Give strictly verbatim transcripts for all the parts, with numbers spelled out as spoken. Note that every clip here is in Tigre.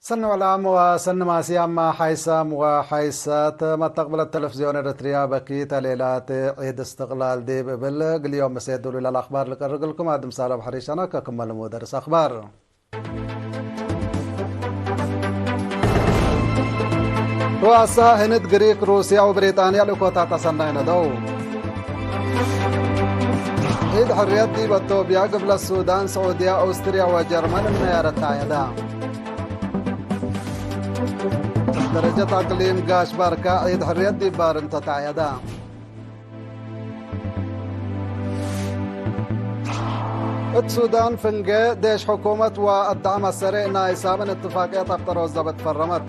ሰኒ ወዕላም ወሰኒ ማስያም ሓይሳም ወሓይሳት መተቅብለት ተለፍዝዮን ኤረትርያ በኪት ሌላት ዒድ እስትቅላል ዲብ እብል እግል ዮም ምሴ ዱሉል አልአክባር ልቀርግልኩም አድም ሳለ አቡ ሐሪሽ አነ ከክመ ልሙድ ደርስ አክባር። ሩአሳ ህንድ፣ ግሪክ፣ ሩስያ ወብሪጣንያ ልእኮታት አሰናይ ነደው። ዒድ ሕርየት ዲብ አቶብያ፣ ግብለት ሱዳን፣ ስዑድያ፣ ኦስትርያ ወጀርመን እምነያረት ተዐየዳ። ደረጀት አቅሊም ጋሽ ባርካ ዒድ ሕርየት ዲብ ባርንቶ ተዐየዳ። እት ሱዳን ፍንጌ ዴሽ ሕኩመት ወአዳም አሰሬ ናይ ሳምን እትፋቅየት አፍጠሮት ዘበጥ ፈረመት።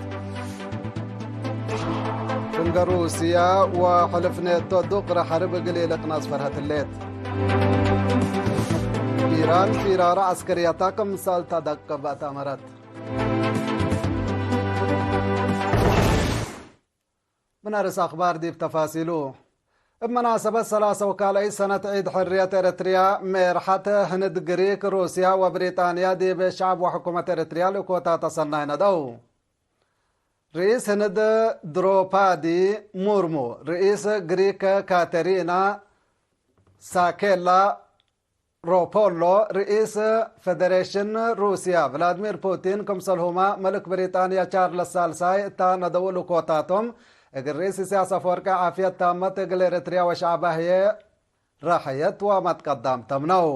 ፍንጌ ሩስያ ወሕልፍ ኔቶ ዱቅረ ሐርብ እግል ኢልቅነስ ፈርሀት ህሌት። ኢራን ፊራረ ዐስከርየታ ክምሰል ተደቅብ አትአመረት። ምን አርስ አክባር ዲብ ተፋሲሉ። እብ መናሰበት ሰላሰ ወካልአይት ሰነት ዒድ ሕርየት ኤረትርያ፣ ሜርሐት ህንድ፣ ግሪክ፣ ሩስያ ወብሪጣንያ ዲብ ሸዐብ ወሕኩመት ኤረትርያ ልእኮታት አሰናይ ነደው። ርኢስ ህንድ ድሮፓዲ ሙርሙ፣ ርኢስ ግሪክ ካቴሪና ሳኬላ ሮፖሎ፣ ርኢስ ፌደሬሽን ሩስያ ቭላድሚር ፑቲን፣ ክምሰልሁመ መልክ ብሪጣንያ ቻርለስ ሳልሳይ እተ ነደው ልእኮታቶም፣ እግል ርኢስ ኢሳያስ አፈወርቂ ዓፍየት ታመት፣ እግል ኤረትርያ ወሸዐባ ህዬ ረሐየት ወመትቀዳም ተምነው።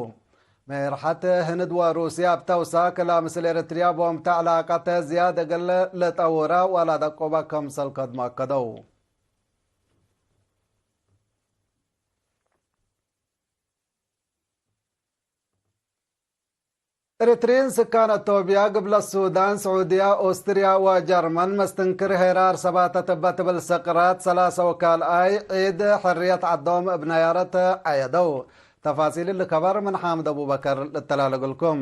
ሜርሐት ህንድ ወሩስያ እብ ተውሳክ ለምስል ኤረትርያ ቦምተ ዕላቀት ዝያድ እግል ልጠውረ ወለደቁበ ክምሰል ከድሞ አከደው። ኤሪትሪን ስካን አቶብያ፣ ግብለት ሱዳን፣ ስዑድያ፣ ኦስትርያ ወጀርመን መስትንክር ሄራር ሰባተት እበ ትብል ሰቅራት ሰላሰ ወካልኣይ ዒድ ሕርየት ዐዶም እብ ነያረት ዐየደው። ተፋሲል እሊ ከበር ምን ሓምድ አቡበከር ልተላለ እግልኩም።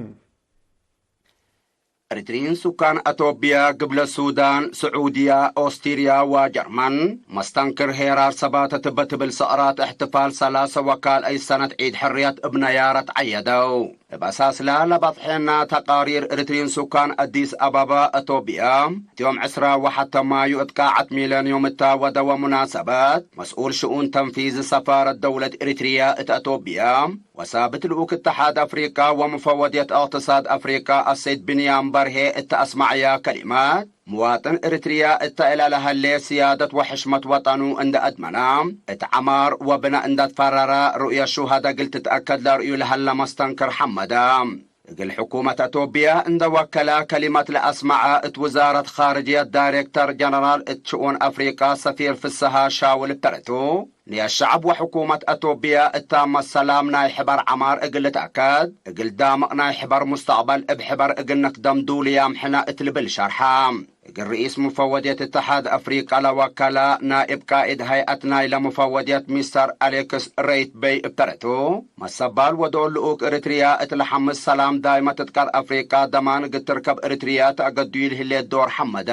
ኤሪትሪን ሱካን አቶብያ፣ ግብለት ሱዳን፣ ስዑድያ፣ ኦስትርያ ወጀርመን መስተንክር ሄራር ሰባተት እበ ትብል ሰቅራት እሕትፋል ሰላሰ ወካልኣይ ሰነት ዒድ ሕርየት እብ ነያረት ዐየደው። እብ አሳስላ ለበጽሐና ተቃሪር፣ ኤሪትሪን ሱካን አዲስ አበባ፣ አቶብያ፣ እት ዮም ዕስራ ወሐተ ማዩ እት ቃዐት ሚለንዩም እተ ወደወ ሙናሰበት፣ መስኡል ሽኡን ተንፊዝ ሰፋረት ደውለት ኤሪትርያ እት አቶብያ ወሳብት ልኡክ እተሓድ አፍሪቃ ወሙፈወድየት እቅትሳድ አፍሪቃ አሰይድ ብንያም በርሄ እተ አስመዐያ ከሊማት፣ ምዋጥን ኤሪትርያ እተ እለ ለሀሌ ስያደት ወሕሽመት ወጠኑ እንደ አድመና፣ እት ዐማር ወብነ እንደ ትፈረረ፣ ሩእየት ሹሀደ እግል ትትአከድ ለርእዩ ለሀለ መስተንክር ሐመደ። እግል ሕኩመት አቶብያ እንደ ወከለ ከሊመት ለአስመዐ እት ውዛረት ኻርጅየት ዳይሬክተር ጀነራል እት ሽኡን አፍሪቃ ሰፊር ፍሰሃ ሻውል እብ ተረቱ፣ ንየት ሸዐብ ወሕኩመት አቶብያ እታመ ሰላም ናይ ሕበር ዐማር እግል ልትአከድ፣ እግል ዳምቅ ናይ ሕበር ሙስተቅበል እብ ሕበር እግል ንክደም ዱልያም ሕነ እት ልብል ሸርሐ። እግል ርኢስ ሙፈወድየት እተሓድ አፍሪቀ ለወከለ ናእብ ቃእድ ሀይአት ናይለ ሙፈወድየት ሚስተር አሌክስ ሬይት በይ እብ ተረቱ፣ መሰባል ወዶል ልኡክ ኤሪትርያ እት ለሐምስ ሰላም ዳይመ ትትቀር አፍሪቀ ደማን እግል ትርከብ ኤሪትርያ ተአገዱይ ለህሌት ዶር ሐመደ።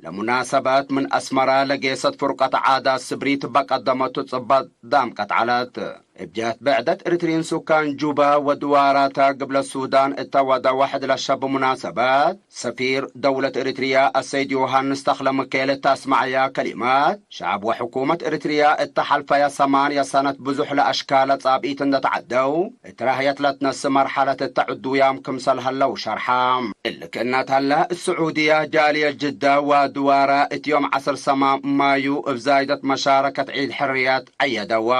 ለሙናሰበት ምን አስመረ ለጌሰት ፍርቀት ዓዳት ስብሪት እበ ቀደመቱ ጽበጥ ዳምቀት ዐለት። እብ ጀህት ብዕደት ኤሪትሪን ሱካን ጁባ ወድዋራታ ግብለት ሱዳን እተ ወደ ወሕድ ለሸብ ሙናሰበት፣ ሰፊር ደውለት ኤሪትርያ አሰይድ ዮሃንስ ተክለሚካኤል እተ አስመዐያ ከሊማት፣ ሸዐብ ወሕኩመት ኤሪትርያ እተ ሐልፈየ ሰማንየ ሰነት ብዙሕ ለአሽካለ ጻብኢት እንደ ተዐደው፣ እት ራህየት ለትነስ መርሐለት እተ ዕዱያም ክምሰል ሀለው ሸርሐ። እሊ ክእነ ተለ፣ ስዑድያ ጃልየት ጅዳ ወድዋራ እት ዮም ዐስር ሰማን ማዩ እብ ዛይደት መሻረከት ዒድ ሕርየት ዐየደዋ።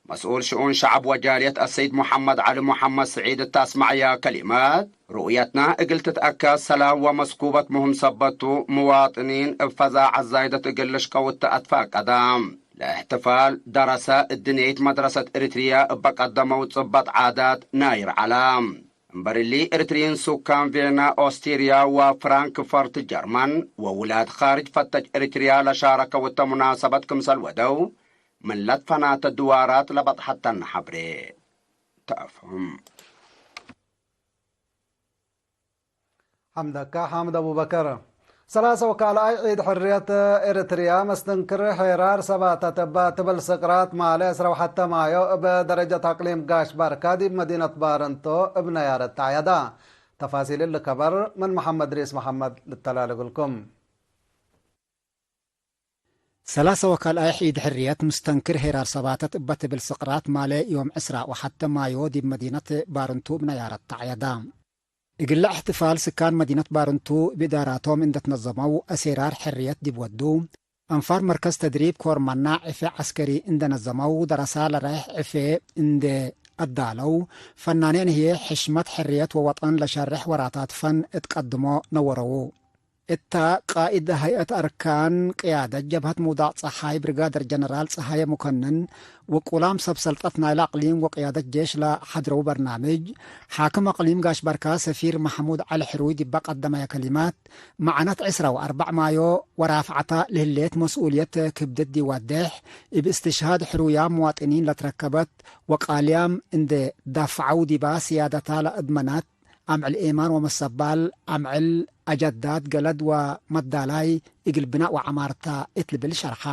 መስኡል ሽኡን ሸዐብ ወጃልየት አሰይድ ሙሐመድ ዐሊ ሙሐመድ ስዒድ እተ አስመዐያ ከሊመት፣ ሩእየትና እግል ትትአከድ ሰላም ወመስኩበት ምህም ሰበት ቱ፣ ምዋጥኒን እብ ፈዛዐት ዛይደት እግል ልሽቀው እተ አትፋቀዳ። ለእሕትፋል ደረሰ እድንየት መድረሰት ኤሪትርያ እበ ቀደመው ጽበጥ ዓዳት ናይር ዐላ። እምበር እሊ፣ ኤሪትሪን ሱካን ቬና ኦስትርያ ወፍራንክፈርት ጀርመን ወውላድ ካርጅ ፈተች ኤሪትርያ ለሻረከው እተ ሙናሰበት ክምሰል ወደው፣ ምን ለትፈናተ ድዋራት ለበጥሐተን ሐብሬ ተአፍህም። ሐምደካ ሓምድ አቡበከር። ሰላሰ ወካልኣይ ዒድ ሕርየት ኤሪትርያ መስተንክር ሄራር ሰባተት እበ ትብል ስቅራት ማሌ ዕስራ ወሐተ ማዮ እብ ደረጀት አቅሊም ጋሽ ባርካ ዲብ መዲነት ባረንቶ እብ ነያረት ተዐየዳ። ተፋሲል እሊ ከበር ምን መሐመድ ሪስ መሐመድ ልተላል እግልኩም። ሰላሰ ወካልኣይ ዒድ ሕርየት፣ ምስተንክር ሄራር ሰባተት እበ ትብል ስቅራት ማሌ ዮም ዕስራ ወሐተ ማዮ ዲብ መዲነት ባርንቱ እብ ነያረት ተዐየዳ። እግለ እሕትፋል ስካን መዲነት ባርንቱ እብ እዳራቶም እንደ ትነዘመው፣ አሴራር ሕርየት ዲብ ወዱ፣ አንፋር መርከዝ ተድሪብ ኮር መናዕ ዕፌ ዐስከሪ እንደ ነዘመው፣ ደረሳ ለረይሕ ዕፌ እንደ አዳለው፣ ፈናኔን ህዬ ሕሽመት ሕርየት ወወጠን ለሸርሕ ወራታት ፈን እት ቀድሞ ነወረዉ። እታ ቃኢድ ሀይአት አርካን ቅያደት ጀብሀት ምውዳቅ ጸሓይ ብርጋደር ጀነራል ጸሃየ ሙከንን፣ ውቁላም ሰብ ሰልጠት ናይለ አቅሊም ወቅያደት ጄሽ ለሐድረው በርናምጅ፣ ሓክም አቅሊም ጋሽ በርካ ሰፊር መሐሙድ ዐሊ ሕሩይ ዲበ ቀደመየ ከሊማት፣ መዓነት ዕስራ ወአርበዕ ማዮ ወራፍዐታ ለህሌት መስኡልየት ክብደት ዲዋዴሕ፣ እብ እስትሽሃድ ሕሩያም ምዋጥኒን ለትረከበት ወቃልያም እንዴ ዳፍዐው ዲባ ስያደታ ለአድመናት፣ አምዕል ኤማን ወመሰባል፣ አምዕል አጀዳት ገለድ ወመዳላይ እግል ብናእ ወዐማርታ እት ልብል ሸርሐ።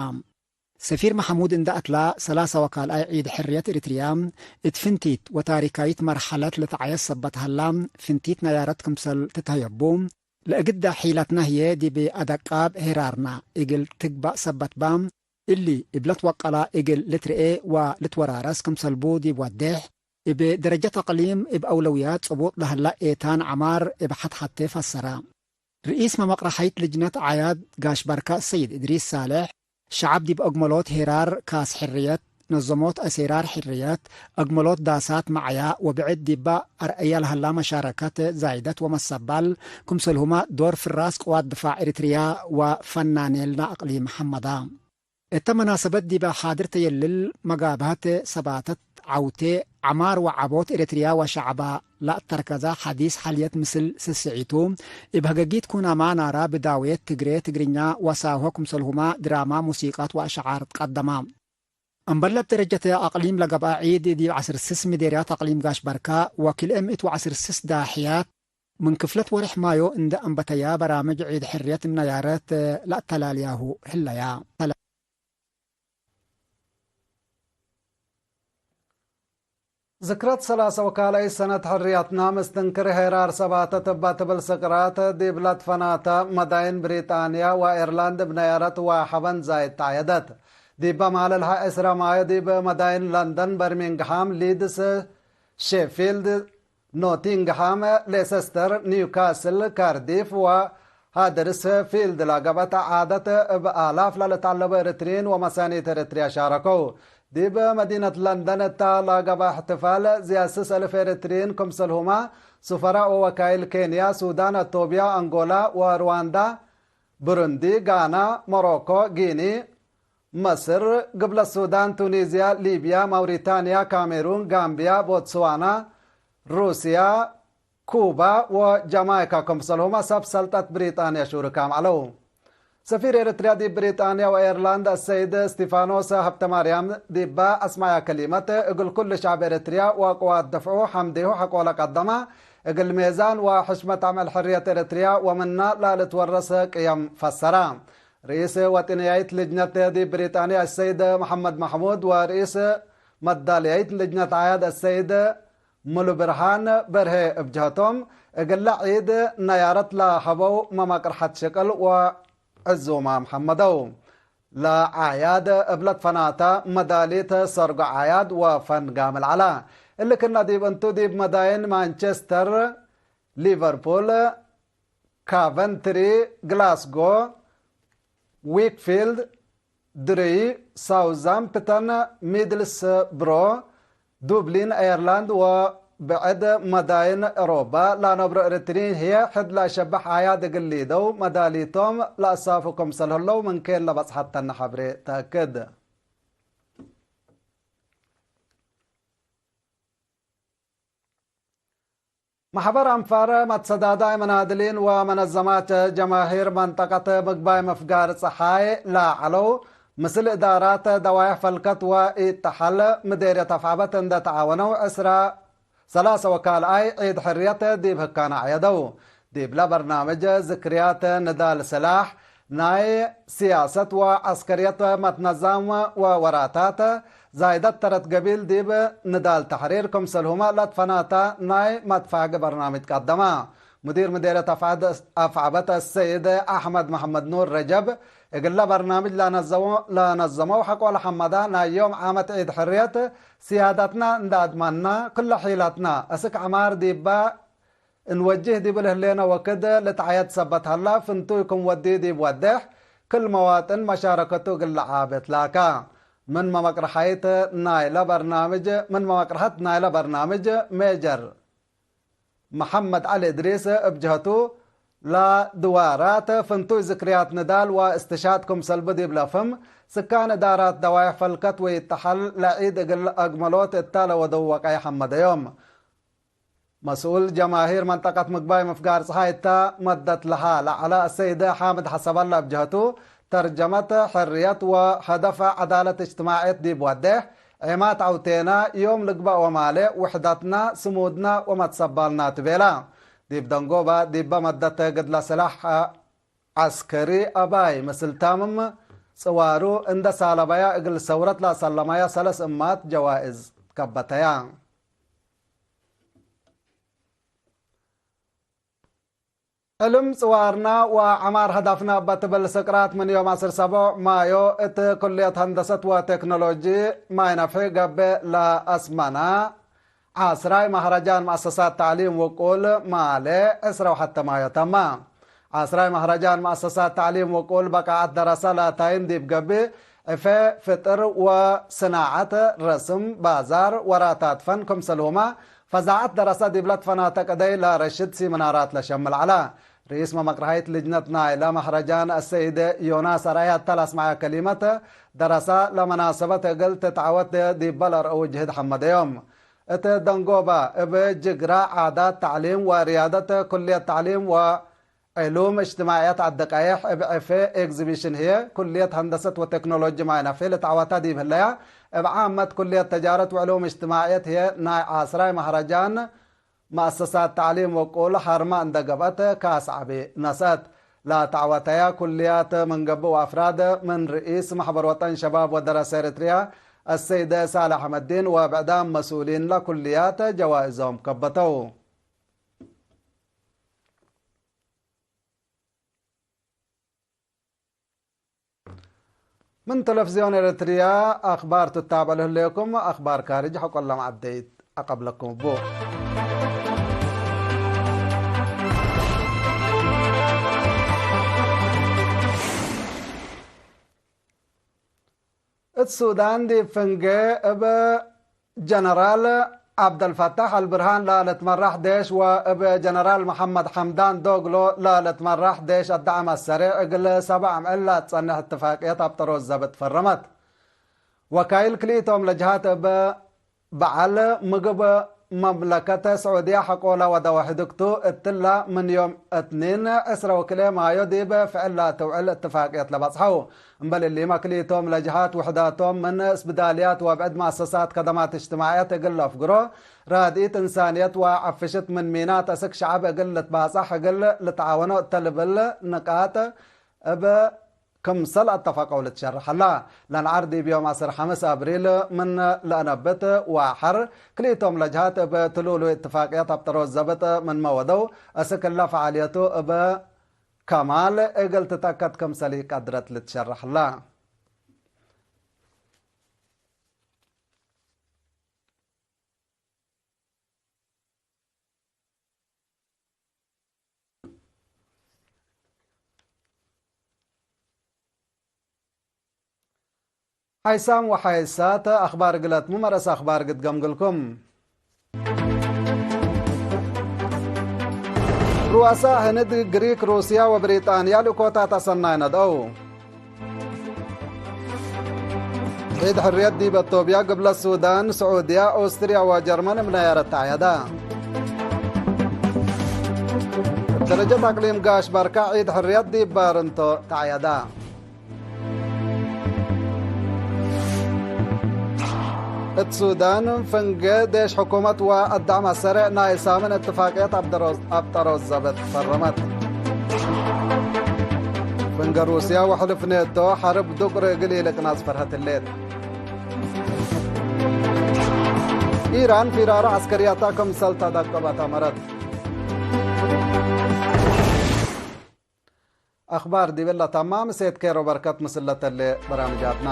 ሰፊር መሐሙድ እንደ አትላ፣ ሰላሰ ወካልኣይ ዒድ ሕርየት ኤሪትርያ፣ እት ፍንቲት ወታሪካይት መርሐለት ለተዐየስ ሰበት ሀላ፣ ፍንቲት ነያረት ክምሰል ትትሀየቡ፣ ለእግዳ ሒለትና ህዬ ዲብ አደቃብ ሄራርና እግል ትግባእ ሰበት ባም፣ እሊ እብ ለትወቀላ እግል ልትርኤ ወልትወራረስ ክምሰልቡ ዲብ ወዴሕ፣ እብ ደረጀት አቅሊም እብ አውለውያት ጽቡጥ ለሀላ ኤታን ዐማር እብ ሐት-ሐቴ ፈሰረ። ርኢስ መመቅረሐይት ልጅነት አዕያድ ጋሽ በርካ ሰይድ እድሪስ ሳልሕ፣ ሸዐብ ዲብ አግመሎት ሄራር ካስ ሕርየት፣ ነዘሞት አሴራር ሕርየት፣ አግመሎት ዳሳት መዐያ ወብዕድ ዲባ አርአያ ለሀላ መሻረከት ዛይደት ወመሰባል፣ ክምሰልሁመ ዶር ፍራስ ቅዋት ድፋዕ ኤሪትርያ ወፈናኔልና አቅሊም ሐመዳ። እተ መናሰበት ዲበ ሓድር ተየልል መጋብሀት ሰባተት ዐውቴ ዐማር ወዐቦት ኤረትርያ ወሸዐባ ለአተርከዘ ሐዲስ ሐልየት ምስል ስስዒቱ፣ እብ ሀገጊት ኩናማ ናራ ብዳውየት ትግሬ፣ ትግርኛ ወሳሆ ክምሰልሁመ ድራማ፣ ሙሲቃት ወአሸዓር ትቀደማ። እምበል እብ ደረጀት አቅሊም ለገብአ ዒድ ዲብ ዐስር ስስ ምዴርያት አቅሊም ጋሽ በርካ ወክልኤ ምእት ወዐስር ስስ ዳሕያት ምን ክፍለት ወርሕ ማዮ እንደ አንበተያ በራምጅ ዒድ ሕርየት እብ ነያረት ለአተላልያሁ ህለያ። ዝክረት ሰላሰ ወካልኣይ ሰነት ሕርያትና ምስትንክር ሄራር ሰባተት እባ ትብል ስቅራት ዲብ ለትፈናተ መዳይን ብሪጣንያ ወኤርላንድ እብ ነያረት ወሐበን ዛይድ ተዐየደት። ዲበ ማለልሀ ዕስረ ማዮ ዲብ መዳይን ለንደን፣ በርሚንግሃም፣ ሊድስ፣ ሼፊልድ፣ ኖቲንግሃም፣ ሌሰስተር፣ ኒውካስል፣ ካርዲፍ ወሃደርስፊልድ ለገብአት ዓደት እብ አላፍ ለልትዐለቡ ኤረትርዪን ወመሳኒት ኤረትርያ ሻረከው። ዲብ መዲነት ለንደን እተ ለገብአ እሕትፋል፣ ዝያስስ እልፍ ኤረትርዪን ክምሰልሁመ ሱፈራእ ወወካይል ኬንያ፣ ሱዳን፣ አቶብያ፣ አንጎላ ወሩዋንዳ፣ ብሩንዲ፣ ጋና፣ ሞሮኮ፣ ጊኒ፣ መስር፣ ግብለት ሱዳን፣ ቱኒዝያ፣ ሊብያ፣ ማውሪታንያ፣ ካሜሩን፣ ጋምብያ፣ ቦትስዋና፣ ሩስያ፣ ኩባ ወጃማይካ ክምሰልሁመ ሰብ ሰልጠት ብሪጣንያ ሹርካም ዐለው። ሰፊር ኤረትርያ ዲብ ብሪጣንያ ወኤርላንድ አሰይድ እስቲፋኖስ ሀብተማርያም ዲበ አስመዐ ከሊመት፣ እግል ኩሉ ሸዕብ ኤረትርያ ወቅዋት ደፍዑ ሐምዴሁ ሐቆ ለቀደመ እግል ሜዛን ወሕሽመት አምዕል ሕርየት ኤረትርያ ወምነ ለልትወረስ ቅየም ፈሰረ። ርኢስ ወጥንያይት ልጅነት ዲብ ብሪጣንያ አሰይድ መሐመድ መሕሙድ ወርኢስ መዳልያይት ልጅነት ዓያድ አሰይድ ሙሉብርሃን በርሄ እብ ጀህቶም፣ እግለ ዒድ ነያረት ለሀበው መመቅርሐት ሽቅል ወዕዙማም ሐመደው። ለዓያድ እብ ለትፈናተ መዳሊት ሰርጎ ዓያድ ወፈን ጋምል ዐለ። እሊ ክእነ ዲብ እንቱ፣ ዲብ መዳይን ማንቼስተር፣ ሊቨርፑል፣ ካቨንትሪ፣ ግላስጎ፣ ዊክፊልድ፣ ድሪይ፣ ሳውዛምፕተን፣ ሚድልስብሮ፣ ዱብሊን፣ አየርላንድ ወብዕድ መዳይን ኤሮባ ለአነብሮ ኤረትርዪን ህዬ፣ ሕድ ለአሸብሕ ዓያድ እግል ሊደው መዳሊቶም ለአሳፉ ክምሰል ህለው ምን ኬን ለበጽሐተነ ሐብሬ ተአክድ። መሕበር አንፋር መትሰዳዳይ መናድሊን ወመነዘማት ጀማሂር መንጠቀት ምግባይ ምፍጋር ጸሓይ ለዐለው፣ ምስል እዳራት ደዋይሕ ፈልከት ወኢጠሐል ምዴርየት አፍዐበት እንደ ተዓወነው ዕስራ ሰላሰ ወካልኣይ ዒድ ሕርየት ዲብ ህካነ ዐየደው። ዲብለ በርናምጅ ዝክርያት ንዳል ስላሕ፣ ናይ ስያሰት ወዐስከርየት መትነዛም ወወራታት፣ ዛይደት ተረት ገቢል ዲብ ንዳል ተሕሪር ክምሰልሁመ ለትፈናተ ናይ መትፋግ በርናምጅ ቀደመ። ሙዲር ምዴርየት አፍዓድ-፣ አፍዐበት አሰይድ አሕመድ መሐመድ ኑር ረጀብ፣ እግለ በርናምጅ ለነዘሞ-፣ ለነዘመው ሐቆ ለሐመደ ናይ ዮም ዓመት ዒድ ሕርየት፣ ስያደትና እንደ አድመና፣ ክለ ሒለትና እስክ ዐማር ዲበ እንወጅህ ዲብ ለህሌነ ወክድ ልትዓየድ ሰበት ሀላ፣ ፍንቱይ ክም ወዲ ዲብ ወዴሕ፣ ክል መዋጥን መሻረከቱ እግል ለዓብ እትላካ። ምን መመቅርሐይት ናይለ በርናምጅ፣ ምን መመቅርሐት ናይለ በርናምጅ ሜጀር መሐመድ ዐሊ እድሪስ እብ ጀህቱ፣ ለድዋራት ፍንቱይ ዝክርያት ንዳል ወእስትሻድ ክምሰልቡ ዲብ ለፍህም፣ ስካን እዳራት ደዋይሕ ፈልከት ወይጠሐል ለዒድ እግል አግመሎት እተ ለወደው ወቀይ ሐመደዮም። መስኡል ጀማሂር መንጠቀት ምግባይ ምፍጋር ጸሓይ እተ መደት ለሀ ለዐለ አሰይድ ሓምድ ሐሰበለ እብ ጀህቱ፣ ተርጀመት ሕርየት ወሀደፍ ዐዳለት እጅትማዕየት ዲብ ወዴሕ፣ ዔማት ዐውቴነ ዮም ልግበእ ወማሌ፣ ውሕደትነ፣ ስሙድነ ወመትሰባልነ ቱ ቤለ። ዲብ ደንጎበ ዲበ መደት ግድለ ስላሕ ዐስከሪ አባይ ምስል ታምም ጽዋሩ እንደ ሳለበያ እግል ሰውረት ለአሰለመያ ሰለስ እማት ጀዋእዝ ከበተያ። ዕልም ጽዋርና ወዐማር ሀዳፍና እበ ትብል ስቅራት ምን ዮም ዐስር ሰቦዕ ማዮ እት ኩልየት ሀንደሰት ወቴክኖሎጂ ማይ ነፍሒ ገብእ ለአስመና ዐስራይ መህረጃን መአሰሳት ተዕሊም ውቁል ማሌ ዕስራ ወሐተ ማዮ ተመ። ዐስራይ መህረጃን መአሰሳት ተዕሊም ውቁል በቃዐት ደረሰ ለአታይን ዲብ ገብእ፣ ዕፌ፣ ፍጥር ወስናዐት፣ ረስም፣ ባዛር፣ ወራታት ፈን ክምሰልሁመ ፈዛዐት ደረሰ ዲብለ ትፈናተ ቅደይ ለረሽድ ሲምናራት ለሸምል ዐለ። ርኢስ መመቅርሀይት ልጅነት ናይለ መህረጃን አሰይድ ዮናስ አርአያ እተ ለአስመዐ ከሊመት፣ ደረሰ ለመናሰበት እግል ትትዐወት ዲበ ለአርአው ጅህድ ሐመደዮም። እት ደንጎበ እብ ጅግረ ዓዳት ተዕሊም ወርያደት ኩልየት ተዕሊም ወ ዕሉም እጅትማዕየት ዐዲ ቀይሕ እብ ዕፌ ኤግዚቢሽን ህዬ፣ ኩልየት ሀንደሰት ወቴክኖሎጂ ማይ ነፍሒ ልትዐወታ ዲብ ህለያ፣ እብ ዓመት ኩልየት ተጃረት ወዕሉም እጅትማዕየት ህዬ ናይ ዐስራይ መህረጃን መአሰሳት ተዕሊም ወቁል ሐርመ እንደ ገብአት ካስ ዐቢ ነስአት። ለተዐወተያ ኩልያት ምን ገብእ ወአፍራድ ምን ርኢስ መሕበር ወጠን ሸባብ ወደረሰ ኤረትርያ አሰይደ ሳልሕ አሕመዲን ወብዕዳም መስኡሊን ለኩልያት ጀዋእዞም ከበተው። ምን ተለፍዝዮን ኤረትርያ አክባር ትታበዕ ለህሌኩም፣ አክባር ካርጅ ሐቆ ለመዐደይት አቀብለኩም እቡ። እት ሱዳን ዲብ ፍንጌ እብ ጀነራል ዐብደልፈታሕ አልብርሃን ለልትመራሕ ዴሽ ወእብ ጀነራል መሐመድ ሐምዳን ዶግሎ ለልትመራሕ ዴሽ አዳዕም አሰሬዕ እግል ሰብዕ አምዕል ለአትጸንሕ እትፋቅየት አብጠሮት ዘብጥ ፈረመት። ወካይል ክልኢቶም ለጀሃት እብ በዐል ምግብ መምለከት ስዑድየ ሐቆ ለወደወ ሕድግቱ፣ እትላ ምን ዮም እትኒን ዕስረ ወክልኤ ማዮ ዲብ ፍዕል ለትውዕል እትፋቅየት ለበጽሐው። እምበል እሊመ ክልኢቶም ለጀሃት ውሕዳቶም ምን ስብዳልያት ወብዕድ መአሰሳት ከደማት እጅትማዕየት እግል ለአፍግሮ፣ ራድኢት እንሳንየት ወዐፍሽት ምን ሚናት አስክ ሸዐብ እግል ልትባጻሕ እግል ልትዓወኖ እተ ልብል ንቃጥ እብ ክምሰል አተፋቀው ልትሸርሕ ሀላ። ለንዓር ዲብ ዮም ዐስር ሐምስ አብሪል ምን ለአነብት ወሐር፣ ክልኢቶም ለጀሃት እብ ትሉሉ እትፋቅየት አብጠሮት ዘብጥ ምንመ ወደው፣ አስክ እለ ፈዓልየቱ እብ ከማል እግል ትተከት ክምሰል ኢቀድረት ልትሸርሕ ሀላ። ሓይሳም ወሓይሳት አኽባር እግል አትምም አርእስ አኽባር እግል ገምግልኩም። ሩአሳ ህንድ፣ ግሪክ፣ ሩስያ ወብሪጣንያ ልእኮታት አሰናይ ነድአው። ዒድ ሕርየት ዲብ አቶብያ፣ ግብለት ሱዳን፣ ስዑድያ፣ ኦስትርያ ወጀርመን እብ ነያረት ተዐየዳ። እብ ደረጀት አቅሊም ጋሽ ባርካ ዒድ ሕርየት ዲብ ባርንቶ ተዐየዳ። እት ሱዳን፣ ፍንጌ ዴሽ ሕኩመት ወአዳም አሰሬዕ ናይ ሳምን እትፋቅየት አብጠሮስ ዘብጥ ፈረመት። ፍንጌ ሩስያ ወሕልፍ ኔቶ ሐርብ ዱቅሪ እግል ኢልቅናጽ ፈርሀት ህሌት። ኢራን ፊራረ ዐስከርያታ ክምሰል ተደቀበት አመረት። አክባር ዲብለ ተማም፣ ሴት ኬሮ በርከት ምስል ለተሌ በራምጃትና።